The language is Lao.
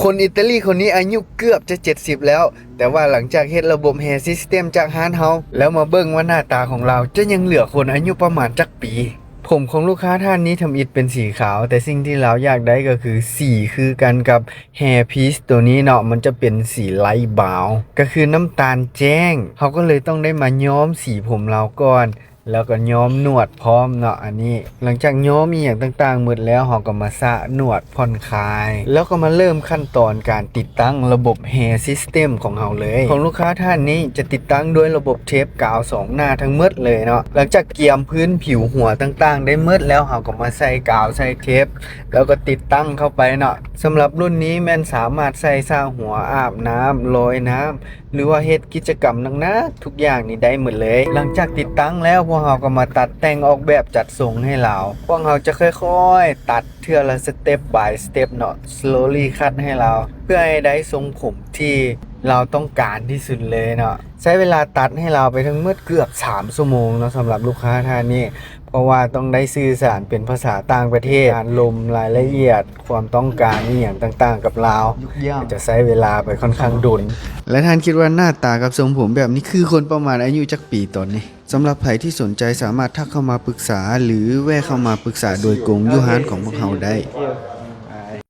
ຄົນອິຕາລີຄົນນີ້ອາຍຸເກືອບຈະເຈັດສິບແລ້ວ, ແຕ່ວ່າຫຼັງຈາກເຮັດລະບົບ hair system ຈາກຮ້ານເຮົາ, ແລ້ວມາເບິ່ງວ່າໜ້າຕາຂອງລາວຈະຍັງເຫຼືອຄົນອາຍຸປະມານຈັກປີ. ຜົມຂອງລູກຄ້າທ່ານນີ້ທຳອິດເປັນສີຂາວ, ແຕ່ສິ່ງທີ່ລາວຢາກໄດ້ກໍຄືສີຄືກັນກັບ hair piece ໂຕນີ້ເນາະ, ມັນຈະເປັນສີ light brown ກໍຄືນ້ຳຕານແຈ້ງ. ເຮົາກໍເລີຍຕ້ອງໄດ້ມາຍ້ອມສີຜົມລາວກ່ອນ, ແລ້ວກໍຍ້ອມໜວດພ້ອມເນາະ. ອັນນີ້ຫຼັງຈາກຍ້ອມອີ່ຫຍັງຕ່າງໆໝົດແລ້ວ, ເຮົາກໍມາສະໜວດຜ່ອນຄາຍ, ແລ້ວກໍມາເລີ່ມຂັ້ນຕອນການຕິດຕັ້ງລະບົບ hair system ຂອງເຮົາເລີຍ. ຂອງລູກຄ້າທ່ານນີ້ຈະຕິດຕັ້ງດ້ວຍລະບົບເທບກາວສອງໜ້າທັງໝົດເລີຍເນາະ. ຫຼັງຈາກກຽມພື້ນຜິວຫົວຕ່າງໆໄດ້ໝົດແລ້ວ, ເຮົາກໍມາໃສ່ກາວໃສ່ເທບ ແລ້ວກໍຕິດຕັ້ງເຂົ້າໄປເນາະ. ສຳລັບລຸ້ນນີ້ແມ່ນສາມາດໃສ່ສະຫົວ, ອາບນ້ຳ, ລອຍນ້ຳ ຫຼືວ່າເຮັດກິດຈະກຳໜັກໆ ທຸກຢ່າງນີ້ໄດ້ໝົດເລີຍ. ຫຼັງຈາກຕິດຕັ້ງແລ້ວ, ພວກເຮົາກໍມາຕັດແຕ່ງອອກແບບຈັດຊົງໃຫ້ລາວ. ພວກເຮົາຈະຄ່ອຍໆຕັດເທື່ອລະ step by step ເນາະ, slowly cut ໃຫ້ລາວ ເພື່ອໃຫ້ໄດ້ຊົງຜົມທີ່ລາວຕ້ອງການທີ່ສຸດເລີຍເນາະ. ໃຊ້ເວລາຕັດໃຫ້ລາວໄປທັງໝົດເກືອບສາມຊົ່ວໂມງເນາະ ສຳລັບລູກຄ້າທ່ານນີ້, ເພາະວ່າຕ້ອງໄດ້ສື່ສານເປັນພາສາຕ່າງປະເທດ, ການລົມ, ລາຍລະອຽດ, ຄວາມຕ້ອງການອີ່ຫຍັງຕ່າງໆກັບລາວ, ຈະໃຊ້ເວລາໄປຄ່ອນຂ້າງດົນ. ແລະທ່ານຄິດວ່າໜ້າຕາກັບຊົງຜົມແບບນີ້ຄືຄົນປະມານອາຍຸຈັກປີຕອນນີ້? ສຳລັບໃຜທີ່ສົນໃຈສາມາດທັກເຂົ້າມາປຶກສາ ຫຼືແວ່ເຂົ້າມາປຶກສາໂດຍກົງຢູ່ຮ້ານຂອງພວກເຮົາໄດ້.